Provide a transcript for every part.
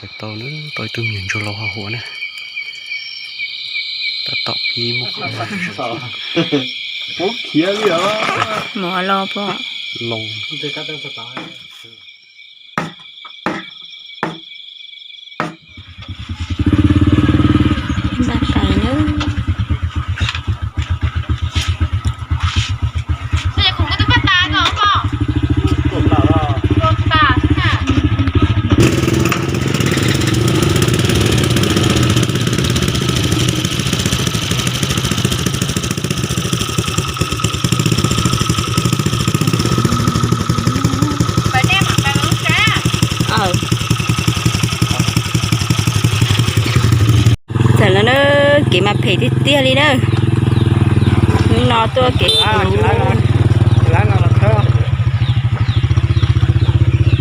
Tau na, tau ib tug me nyuam ntsuag laus hos huam na. Tab tom pib muaj qhov khiav li os. Mov los pom loo. Npaj tais na. Txawm no na, kev mas phem tiag tiag li na. Hnub no tuaj kev puv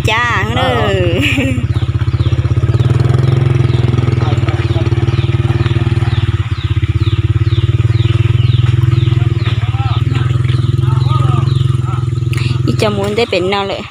cas na. Ib co mus ua ntej pem no lawm.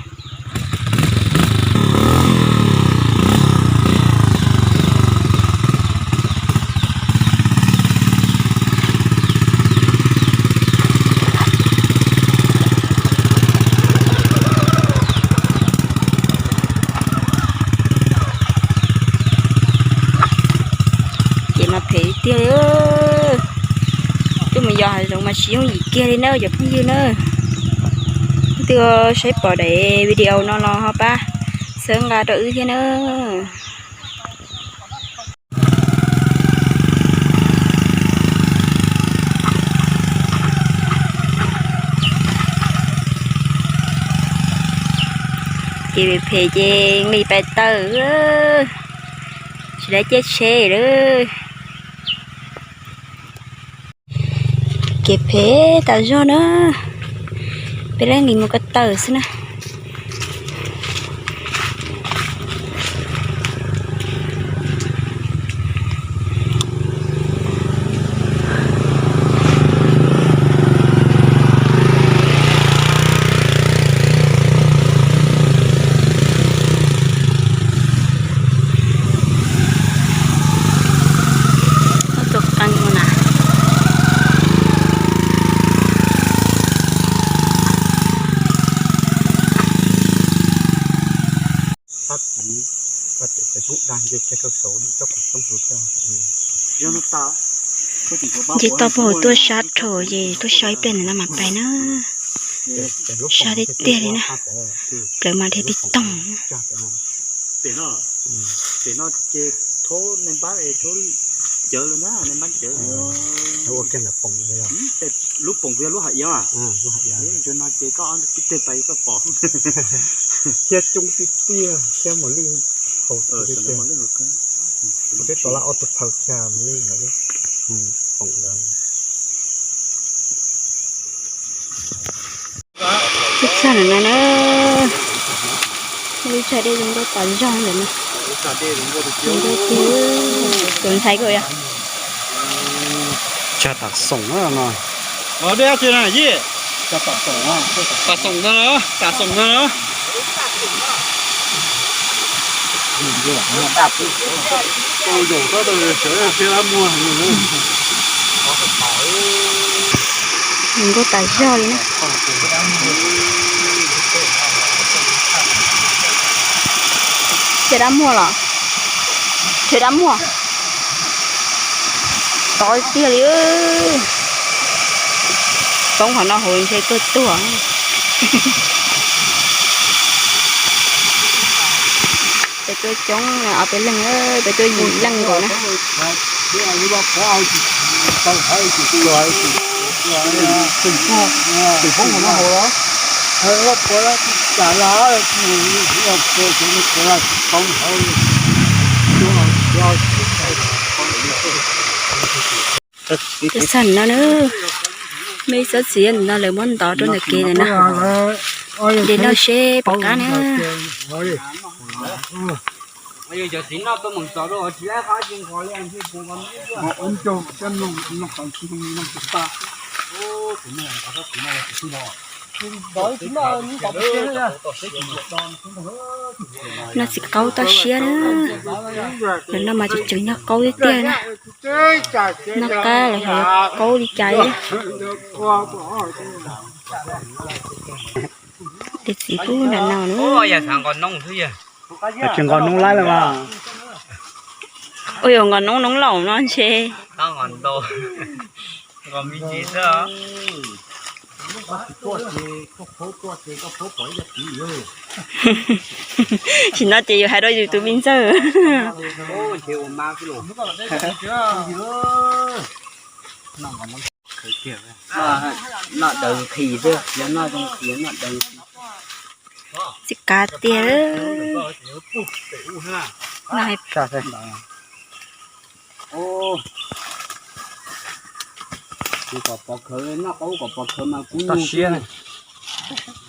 Ces mas phem tiag li. Twb mus yos hav zoov mas tsis yooj yim kiag li na cov phooj ywg na. Leej twg saib pom daim video no los ho pab txhawb nqa rau wb thiab na. Ces phem ces nqis pais taw, tsis tau caij tsheb lawm. Kev phem tas zog na, peb lawv nqis mus ko taw xwb na. Tuaj qee ua na. Nce toj puag hauv tuaj sab rau ces tuaj so ib pliag ntawm no mas pais na. Sab tiag tiag li na. Plawv mas dhia tib toog. Pem no ces thab neeg npab, thab cawv lawm na, neeg npab cawv. Lub poom yog lub hais iab, no ces koj tib teg pais koj pom. Thiab coob tiag tiag thiab mos lwj hauv tiag tiag. Peb tos lawm ob tug phaw kiag mos lwj ntawd, poom ntawd. Ib txhia ntawm no na, ib txhia dej zoo nkauj tas zog ntawm no. Zoo nkauj tiag, tus ntxhais koj yog. Tshaj tam xoom no. Tam xoom ntag, tam xoom ntag. Zoo nkauj tas zog li na. Tshuav dab muag los? Tshuav dab muag. Tod tiag li. Poob qhov no hauv ntshe tuag tuag. Peb tuaj coob, ob peb leeg, peb tuaj yim leej nkaus na. Tus xab no na, mej txhob txiv no lawv muab ntov rau ntawm kev ntawm no. Dej noj seb puas qab na. Noj txiv qaub toj siab na. Lawv noj mas tseem tseem nyob qaub tiag tiag na. Noj qab los yog qaub li cas li. Tej txiv pub nram no na. Tsis nqos noob laib los mas. Ua yuav nqos noob noob laum no ntshe. Tsis no ces yus hais rau yus tus me ntxawg. Txiv qaub tiag. Kom pov khawv, noj qaub kom pov khawv mas kuv,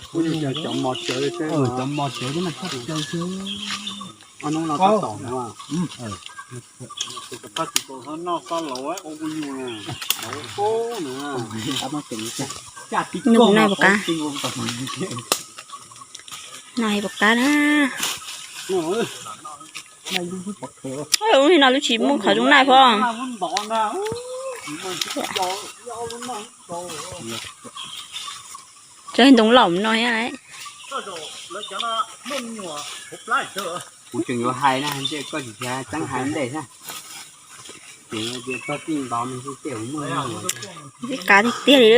kuv cov mos tsawv, cov mos tsawv no tshaj plaws xwb. Hnub no tab tom no, tab sis noj txoj laus ua kuv nyuj na, ua kub na. Noj noj pov qab, noj pov qab na. Lub no lub tsis muaj qhov zoo noj pov. Cov ntoo laum no thiab. Kuv tseem yuav hais na, koj tsis txeeb hais ntej thiab. Ces txog tij nto me ntsis tej muaj. Ib qab tiag tiag li.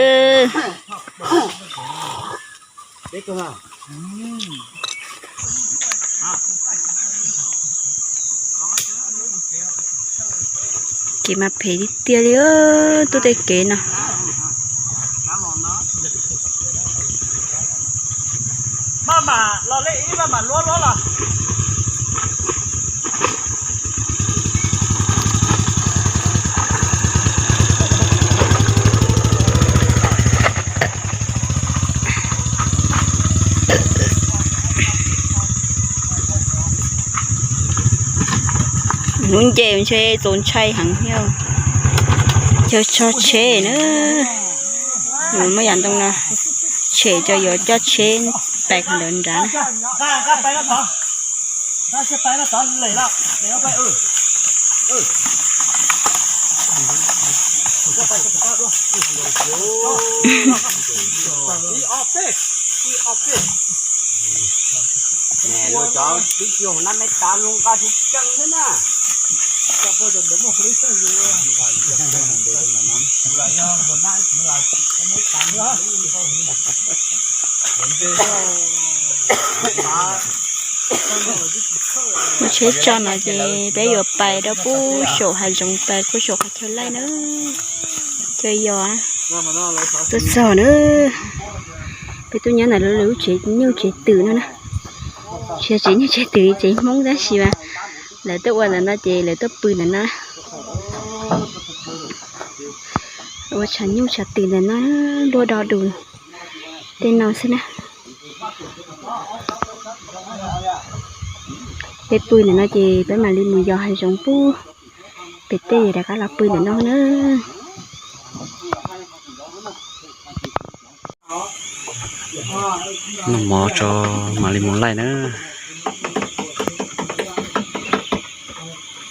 Kev mas phem tiag tiag li, tuaj tej kev no. Hnub nce ntshe txaus ntshai heev thiab. Cov tso tsheb na, muaj yam ntoo no tshem cov yuav coj tsheb pais qhov ntawd nrad. Ua tsheb tso no ces peb yuav pais rau pub saum hav zoov, pais pub saum qhov chaw laij na. Chaw yos tuaj txog na. Peb tuaj nyob ntawm lawv lub tsev nyuj tsev twm no na. Tsis yog tsev nyuj tsev twm, tsev Hmoob tab sis mas lawv tuaj ua ntawm no ces lawv tuaj pw ntawm no. Ua tshav nyuj tshav twm ntawm no, luaj do dus tej no xwb na. Peb pw ntawm no ces peb mam li mus yos hav zoov pub pem tej, rov qab los pw ntawm no na. Noj mov tso mam li mus laij na.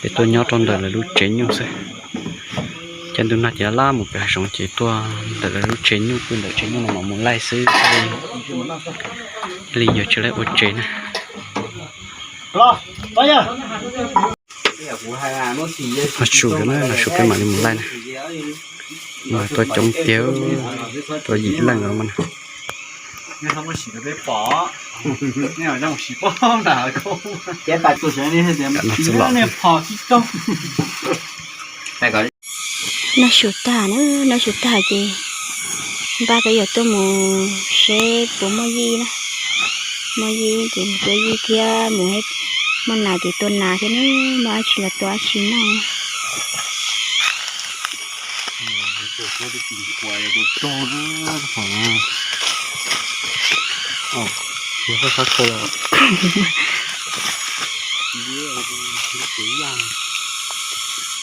Peb tuaj nyob rau ntawm lawv lub tsev nyuj xwb. Ces ntu no ces laj mus pem hav zoov ces tuaj ntawm lawv lub tsev nyuj, pw ntawm tsev nyuj no mam mus laij xwb. Li yog tsis laij ua tsev na. Los su na, los su peb mam li mus laij na. Mas tuaj coob tiag, tuaj yim leej os mas. Noj su tag na, noj su tag ces npaj peb yuav tuaj mus seb puas muaj yij na. Muaj yij ces mus tua yij thiab, mus muaj nas ces tua nas thiab na, muaj dab tsi los tua dab tsi noj.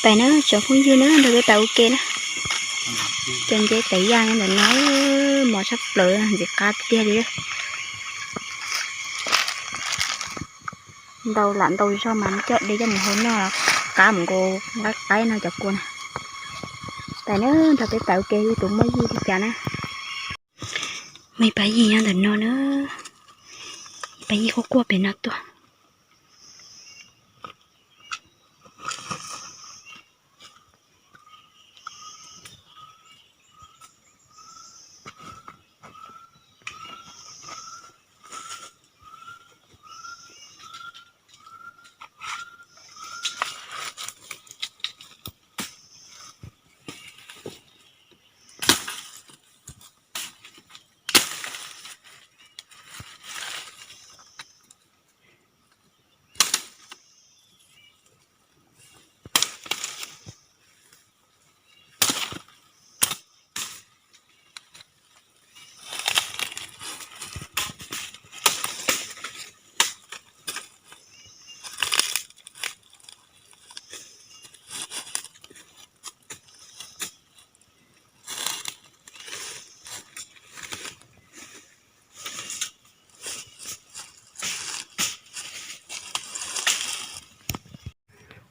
Pais na tsoom phooj ywg na, nrog peb pais ua ke na. Cov nceb tais yaj ntawm no mos tshaj plaws, ntxim qab tiag li. Ntau lam ntau zog mas muab coj de coj mus hau noj, qab mus nkaus nqaij qaib no cov kua na. Tais na, nrog peb pais ua ke yus tus muaj yij li cas na. Muaj ib pab yij nyob ntawm no na, ib pab yij quaj quaj pem no tuaj.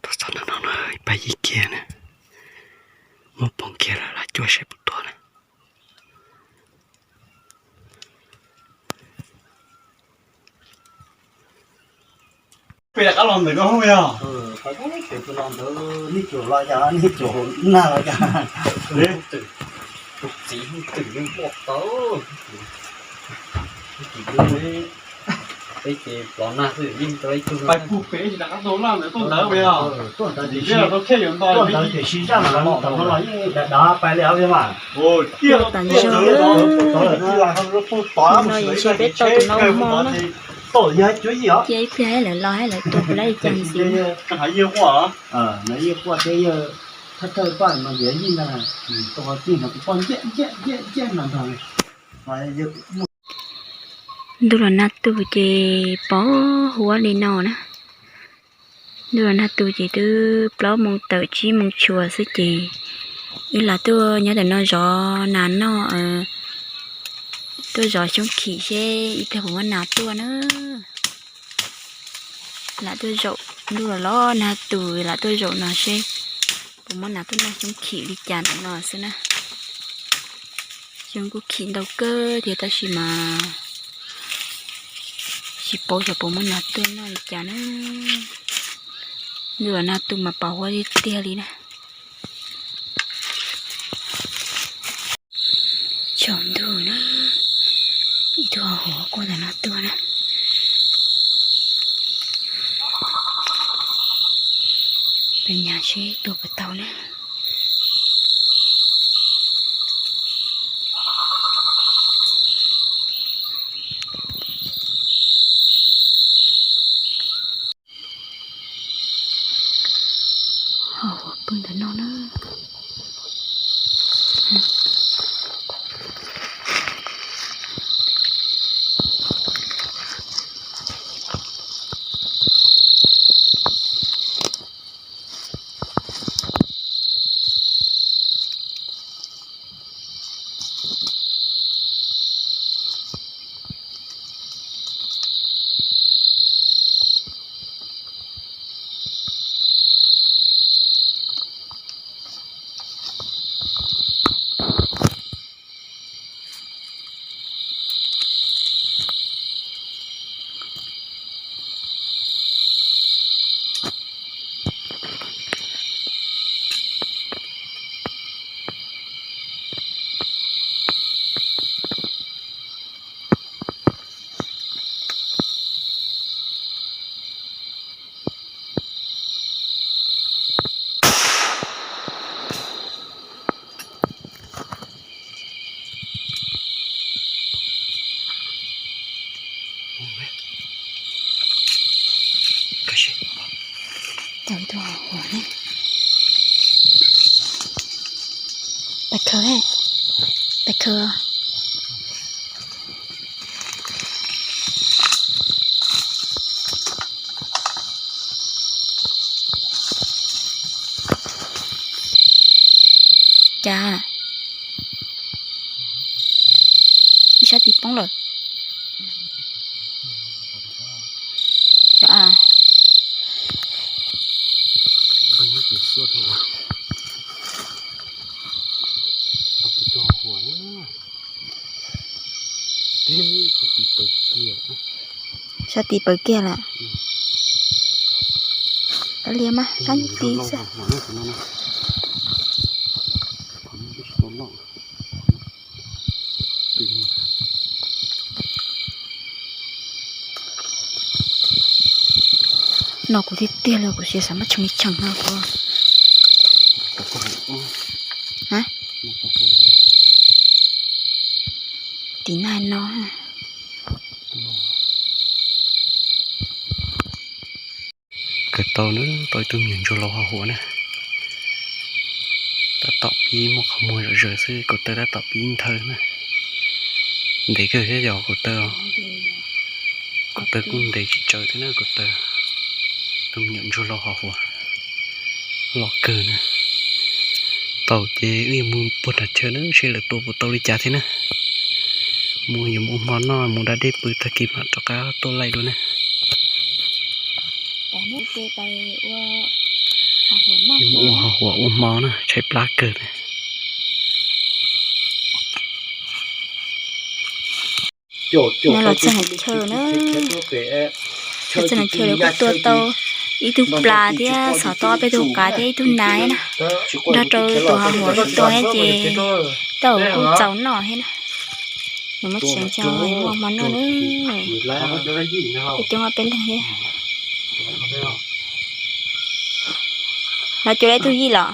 Tuaj txog nram no na, ib pab yij kiag na, muab poob kiag lawm, lam cuaj saib puas tuag na. Peb rov qab los ntawm no yog, nej tsuas los cas, nej tsuas nag los cas. Txiv twm yeej pom tau. Peb ces plov nag xwb yeej rau ib tug. Pais pug pem rov qab tuaj laj ntawd tuaj ntawd yog, tuaj ntawd tiam sis zaj no thaum no los yeej dav dav pais li os mas. Tus no ces peb tau tus no hmo na. Cia ib pliag lawv los lawv tuaj puas laib li cas xwb. Thawj thawj paj mas yog yij ntag, tus qhov tij no kuv poj ntiaj ntiaj ntiaj ntiaj no nrog. Ntuj los nag tu ces pos huab li no na. Ntuj los nag tu ces twb plaub moos tawm tsib moos tshuav xwb ces wb lam tuaj nyob ntawm no zov nas noj, tuaj zov xyoob khim seb ib pliag puas muaj nas tuaj na. Lam tuaj zaum, ntuj los los nag tu lam tuaj zaum no seb puas muaj nas tuaj noj xyoob khim li cas ntawm no xwb na. Xyoob kuj khim ntau kawg thiab tab sis mas tsis paub xyov puas muaj nas tuaj noj li cas na. Ntuj los nag tu mas pos huab tiag tiag li na. Tsaus ntuj na, ib tug hauv quaj ntawm no tuaj na. Peb nyas seb tuaj puas tau na. Hauv pw ntawm no na. Pais khaws, pais khaws. Cas, Sab tid pawv kiag lawm. Kav liam mas, sab tid xwb. No kuv tiag tiag li, kuv sis xav muab tshee li tshee no. Tim nag no. Kawg tau na, tau ib tug me nyuam ntsuag laus ho huam na. Tab tom pib muaj qhov muag zom zaws xwb, kaum taw tab tom pib nthawv na. Ntev kawg thiab yog kaum taw, kaum taw kuj ntev tsis tsawg thiab na kaum taw. Tus me nyuam ntsuag laus ho huam, loj kawg na. Tau ces wb yuav mus puag nram chaw na, seb lawv tua puas tau li cas thiab na. Mus yuav mus ua hmo noj, mus da dej pw, tag kis mam rov qab tuaj laij dua na. Mus ua ho huam ua hmo na, tshaib plab kawg na. Nyob los txog nram chaw na, txog nram chaw lawv kuj tua tau ib tug plas thiab xov tau ob peb tug qav thiab ib tug nas thiab na. Nrog rau tus ho huam tua thiab ces tau kuj txaus noj thiab na. Nws muab tseev tso muaj hmo noj na. Peb coob ob peb leeg thiab. Lawv cuab lawv ib tug yij los?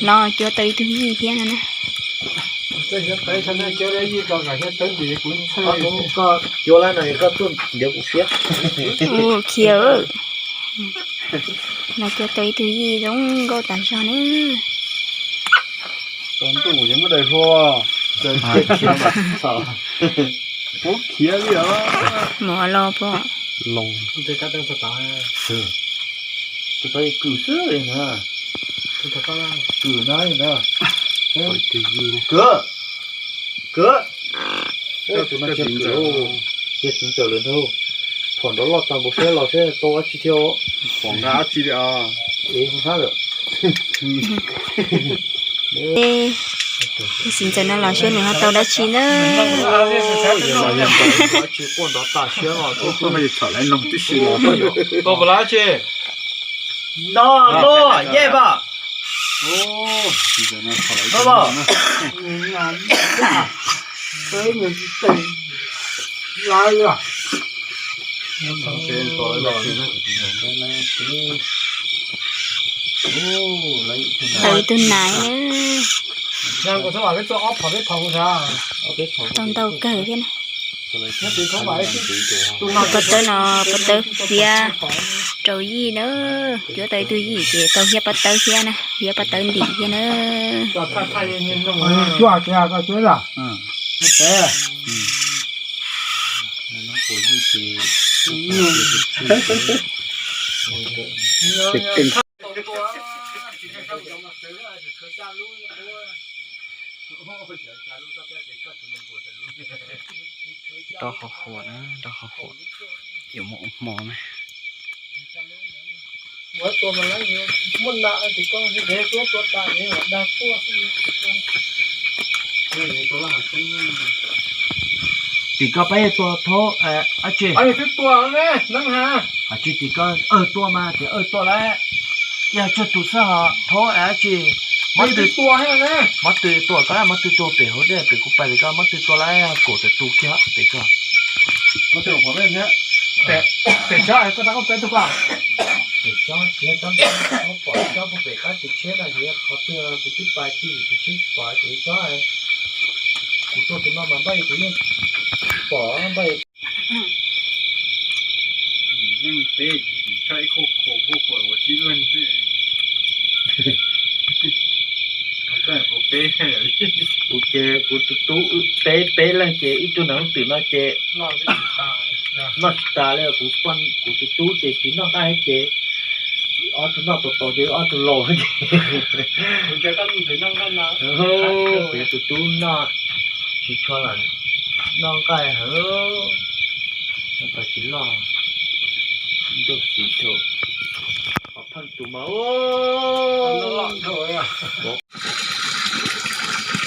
No cuab tau ib tug yij thiab no na. Ua khiav, no cuab tau ib tug yij zoo nkauj tas zog na. Mov los pom. Kws xwb na, kws na, kws, kws, tus no cia txiv ntxawm, cia txiv ntxawm lawm ntag. Phom nrov loj tag npaum seb los seb tau dab tsi thiab. Phom nqa dab tsi li os. Es hu hab lawm. Tus txiv ntxawm no los seb nws ho tau dab tsi na. Dab tsi quaj nrov tas siab os. Tsis los. No, no, yej pom. Tau ib tug nas na. Tau ntau kawg thiab na. Pob tawb no, pob tawb fiab rau yij na. Cuab tau ib tug yij ces tau hiab pob tawb thiab na, hiab pob tawb ntim thiab na. Rau qhov huam na, rau qhov huam, yuav mus ua hmo na. Tim koj peb tua thaub dab tsi? Hais tsis tim koj, Awj tua mas, tim Awj tua lawm. Yog tsawg tus xwb ho thaub dab tsi? Mov tw, mov tw tua koj, mov tw tua pem hauv dej pem kuv pais pem koj, mov tw tua lawm, kaum tawm tus kiag pem koj. Pem tsob, pem tsob, pom tsob pem qab tus tsheb na, yog qhov twg kuv twb pais tij tus tsheb pom tus tsob. Kuv tua tus no mas npaj kuv yeej pom npaj. Leej peb tsis tshaj ib khauj khuam, khauj khuam ua tsib leeg xwb. Kuv ces kuv tus tub peb, peb leeg ces ib tug neev twm no ces noj tsis tas li. Kuv, kuv tus tub ces tsis noj nqaij ces ob tug noj tau tau ces ob tug laus ces kuv tus tub noj tsis tshua lam noj nqaij heev. Tsis loj, ntuj xis rau, qhov pheej tus mas.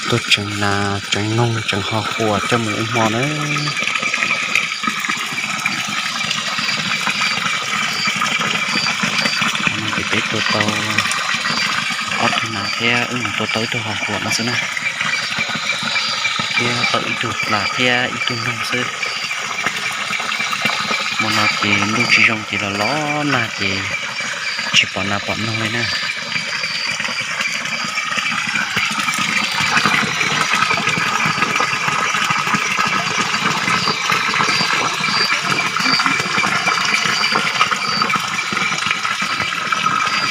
Tuaj tseev nas tseev noog tseev ho quas coj mus ua hmo na. Ces peb tua tau ob tug nas thiab wb mus tua tau ib tug ho quas no xwb na, thiab tau ib tug plas thiab ib tug noog xwb. Hmo no ces ntuj tsis zoo ces los los nag ces tsis pom nas pom noog li na.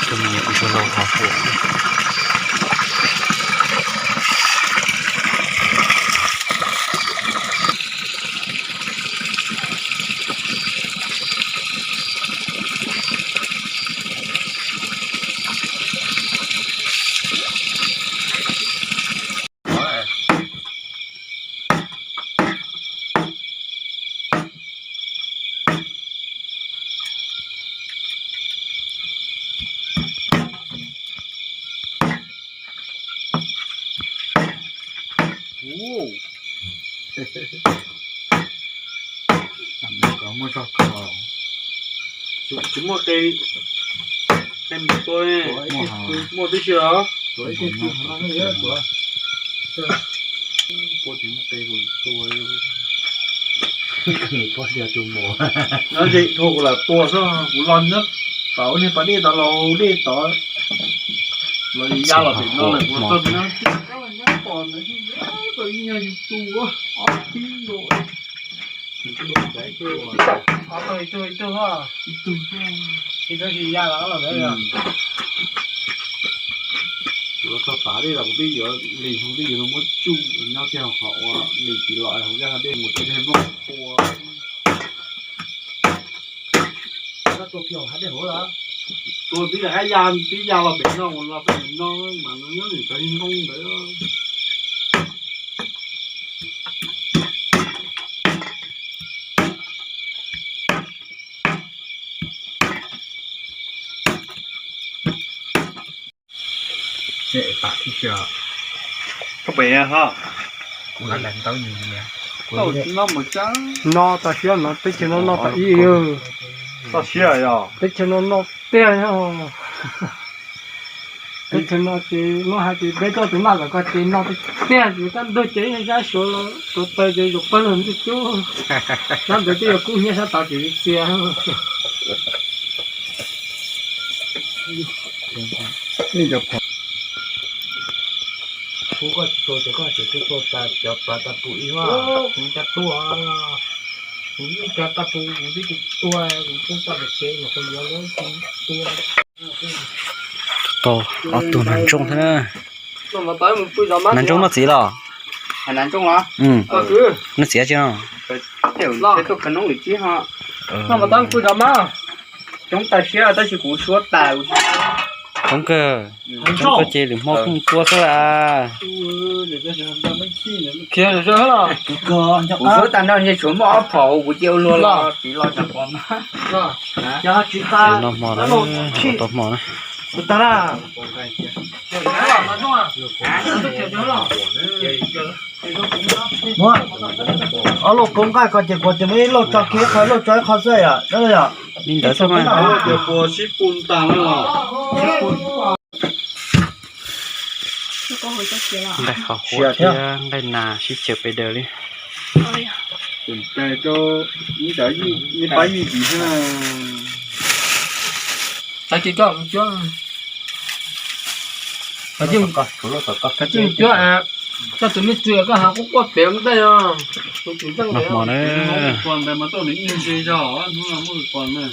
Tus me nyuam ntsuag laus ho huam. Tsis muaj qe, qe mus tua, muaj tib si os. Tua tsis muaj qe kuv tua. Nyob ze dhau kuv lam tua xwb, kuv los nyob tod niag pas dej tod los dej tod, los ya los pem no lawm kuv txog nyob tsis nyob pom ntawd, ib nyuag yus tus ob pib. Ib tug ib tug, ib tug tsis ya los ntawd. Kuv los txog tav dej los kuv twb yuav lis hauv twb yuav muab tsuj nyob kiag qhov uas lis tis los hauv zaj dej mus tej dej nplooj qhua. Tua twb yog ya, twb ya los pem no, los pem no mas nyob nim cov niag nplooj ntawd. Koj pem ho. No tam sim no teb chaws no no tam ib, toj siab yog teb chaws no no tiag. Teb chaws no ces muab hais tias peb tuaj tus maj kom koj ces no tiag tiag, ces kab ntug ces ib zab suav los suav taw ces zaum pawg lug ntuj cub. Sab ntawd twb yog kub hnyiab sab tod ces txias. Kuv koj tsis tua ces koj tseem tuaj tua tas cov pas tas pum ib, kuv cov tuaj, kuv ib cov tas pum kuv twb tsis tua, kuv twb toj pem kev mas kuv yuav lawv tua. Tau ob tug nas ntsooj thiab na. Nas ntsooj noj txiv los? Nas ntsooj los? Noj txiv tsi no? Tuaj khawv noob lwm tsib ho. Noj mas tab kuj zov mas. Coob tas siab tab sis kuv suab tas. Coob kawg. Coob kawg ces lwm hmo kuj tua xwb las. Khiav los, kuv suab tas no ntshe tshuav muaj ob phom kuv cia ua luag los txiv los tsis pom mas. Tsis tau hmo na. Tus tag na. Ob lub kaub nqaij ko ces kuv tias muaj ib lub tso kiag ib qho, ib lub tso ib qho xwb yom, yom. Li ntawd xwb mas. Nqaij qhov huab thiab nqaij nas sib caw pes daws li. Koj tus me txiv koj hais quaj quaj pem ntej os. Tus txiv ntxeej no hmo na.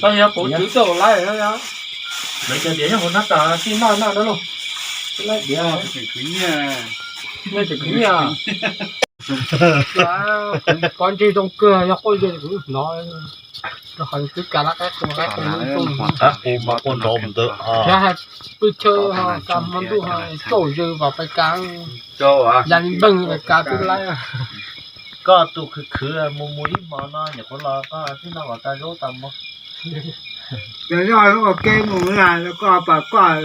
Tab yog kuv txiv tuaj lawm no yog. Lawv cov diav nyob hauv hnab tas tij noj noj na lauj. Diav tseem khwv nyiaj. Nyiaj tseem khwv nyiaj. Kuv pov ntseg zoo kawg yog quaj ze kuv hnov. Rau qhov twb kav lab qaib qus, qaib qus mas quaj nrov mus ntawd. Yog hais pw chaw ho kav hmo ntuj ho txauj zws vam pais kav, yam li npeeg pais kav twb laib. Koj tus khwv khwv mus mus ib hmo no nyuam qhuav los koj twb noj kom tau zaub tau mov. Yog noj ua ke mus na, koj pas koj